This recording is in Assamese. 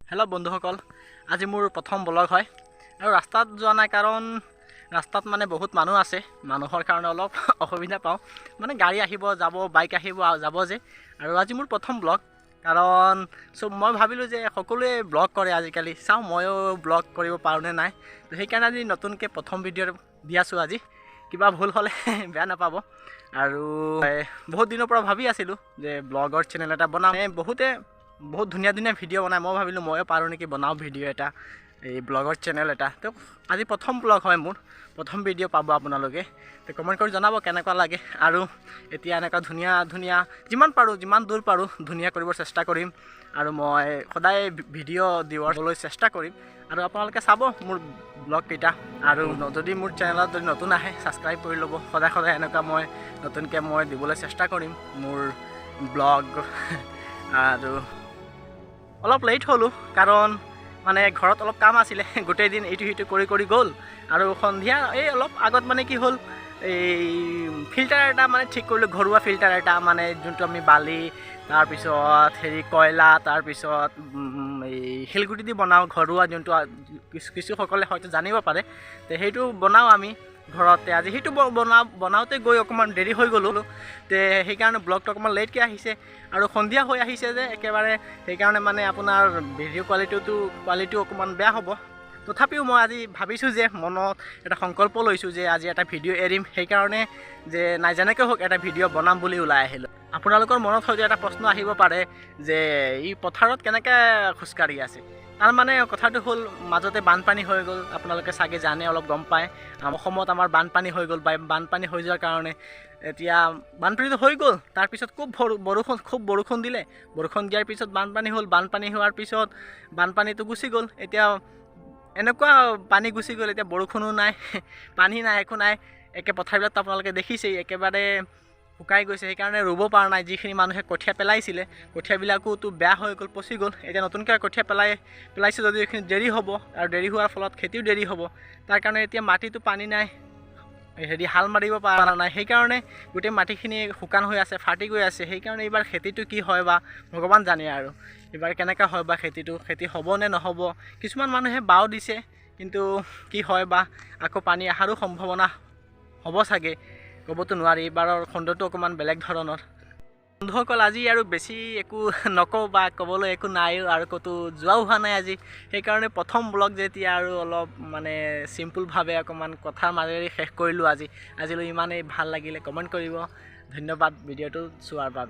হেল্ল' বন্ধুসকল, আজি মোৰ প্ৰথম ব্লগ হয় আৰু ৰাস্তাত যোৱা নাই, কাৰণ ৰাস্তাত মানে বহুত মানুহ আছে, মানুহৰ কাৰণে অলপ অসুবিধা পাওঁ, মানে গাড়ী আহিব যাব, বাইক আহিব যাব যে। আৰু আজি মোৰ প্ৰথম ব্লগ, কাৰণ মই ভাবিলোঁ যে সকলোৱে ব্লগ কৰে আজিকালি, চাওঁ ময়ো ব্লগ কৰিব পাৰোঁনে নাই। তো সেইকাৰণে আজি নতুনকৈ প্ৰথম ভিডিঅ' দি আছোঁ। আজি কিবা ভুল হ'লে বেয়া নাপাব। আৰু বহুত দিনৰ পৰা ভাবি আছিলোঁ যে ব্লগৰ চেনেল এটা বনাম। বহুতে বহুত ধুনীয়া ধুনীয়া ভিডিঅ' বনায়, মই ভাবিলোঁ ময়ো পাৰোঁ নেকি বনাওঁ ভিডিঅ' এটা, এই ব্লগৰ চেনেল এটা। তো আজি প্ৰথম ব্লগ হয় মোৰ, প্ৰথম ভিডিঅ' পাব আপোনালোকে। তো কমেণ্ট কৰি জনাব কেনেকুৱা লাগে। আৰু এতিয়া এনেকুৱা ধুনীয়া ধুনীয়া যিমান পাৰোঁ, যিমান দূৰ পাৰোঁ ধুনীয়া কৰিবৰ চেষ্টা কৰিম। আৰু মই সদায় ভিডিঅ' দিবলৈ চেষ্টা কৰিম আৰু আপোনালোকে চাব মোৰ ব্লগকেইটা। আৰু যদি মোৰ চেনেলত যদি নতুন আহে ছাবস্ক্ৰাইব কৰি ল'ব। সদায় সদায় এনেকুৱা মই নতুনকৈ মই দিবলৈ চেষ্টা কৰিম মোৰ ব্লগ। আৰু অলপ লেট হ'লোঁ, কাৰণ মানে ঘৰত অলপ কাম আছিলে, গোটেই দিন এইটো সিটো কৰি কৰি গ'ল। আৰু সন্ধিয়া এই অলপ আগত মানে কি হ'ল, এই ফিল্টাৰ এটা মানে ঠিক কৰিলোঁ, ঘৰুৱা ফিল্টাৰ এটা, মানে যোনটো আমি বালি, তাৰপিছত হেৰি কয়লা, তাৰপিছত এই শিলগুটি দি বনাওঁ ঘৰুৱা, যোনটো কিছুসকলে হয়তো জানিব পাৰে। তে সেইটো বনাওঁ আমি ঘৰতে। আজি সেইটো বনাওঁতে গৈ অকণমান দেৰি হৈ গ'লোঁ, তে সেইকাৰণে ব্লগটো অকণমান লেটকৈ আহিছে। আৰু সন্ধিয়া হৈ আহিছে যে একেবাৰে, সেইকাৰণে মানে আপোনাৰ ভিডিঅ' কোৱালিটিও অকণমান বেয়া হ'ব। তথাপিও মই আজি ভাবিছোঁ যে মনত এটা সংকল্প লৈছোঁ যে আজি এটা ভিডিঅ' এৰিম, সেইকাৰণে যে নাই যেনেকৈ হওক এটা ভিডিঅ' বনাম বুলি ওলাই আহিলোঁ। আপোনালোকৰ মনত হয়তো এটা প্ৰশ্ন আহিব পাৰে যে ই পথাৰত কেনেকৈ খোজকাঢ়ি আছে। তাৰ মানে কথাটো হ'ল, মাজতে বানপানী হৈ গ'ল, আপোনালোকে চাগে জানে, অলপ গম পায়। অসমত আমাৰ বানপানী হৈ গ'ল। বানপানী হৈ যোৱাৰ কাৰণে এতিয়া বানপানীটো হৈ গ'ল, তাৰপিছত খুব বৰষুণ দিলে, বৰষুণ দিয়াৰ পিছত বানপানী হ'ল, বানপানী হোৱাৰ পিছত বানপানীটো গুচি গ'ল। এতিয়া এনেকুৱা পানী গুচি গ'ল, এতিয়া বৰষুণো নাই, পানী নাই, একো নাই। একে পথাৰবিলাকতো আপোনালোকে দেখিছেই একেবাৰে শুকাই গৈছে, সেইকাৰণে ৰুব পৰা নাই। যিখিনি মানুহে কঠীয়া পেলাইছিলে, কঠীয়াবিলাকোতো বেয়া হৈ গ'ল, পচি গ'ল। এতিয়া নতুনকৈ কঠীয়া পেলাইছে যদিও এইখিনি দেৰি হ'ব, আৰু দেৰি হোৱাৰ ফলত খেতিও দেৰি হ'ব। তাৰ কাৰণে এতিয়া মাটিতো পানী নাই, হেৰি হাল মাৰিব পৰা নাই, সেইকাৰণে গোটেই মাটিখিনি শুকান হৈ আছে, ফাটি গৈ আছে। সেইকাৰণে এইবাৰ খেতিটো কি হয় বা ভগৱান জানে আৰু এইবাৰ কেনেকৈ হয় বা খেতিটো, খেতি হ'ব নে নহ'ব। কিছুমান মানুহে বাও দিছে, কিন্তু কি হয় বা আকৌ পানী অহাৰো সম্ভাৱনা হ'ব চাগে, ক'বতো নোৱাৰি। এইবাৰৰ খণ্ডটো অকণমান বেলেগ ধৰণৰ। বন্ধুসকল, আজি আৰু বেছি একো নকওঁ বা ক'বলৈ একো নাইও, আৰু ক'তো যোৱাও হোৱা নাই আজি। সেইকাৰণে প্ৰথম ব্লগ যেতিয়া আৰু অলপ মানে চিম্পুলভাৱে অকণমান কথাৰ মাজেৰে শেষ কৰিলোঁ আজি। আজিলৈ ইমানেই, ভাল লাগিলে কমেণ্ট কৰিব। ধন্যবাদ ভিডিঅ'টো চোৱাৰ বাবে।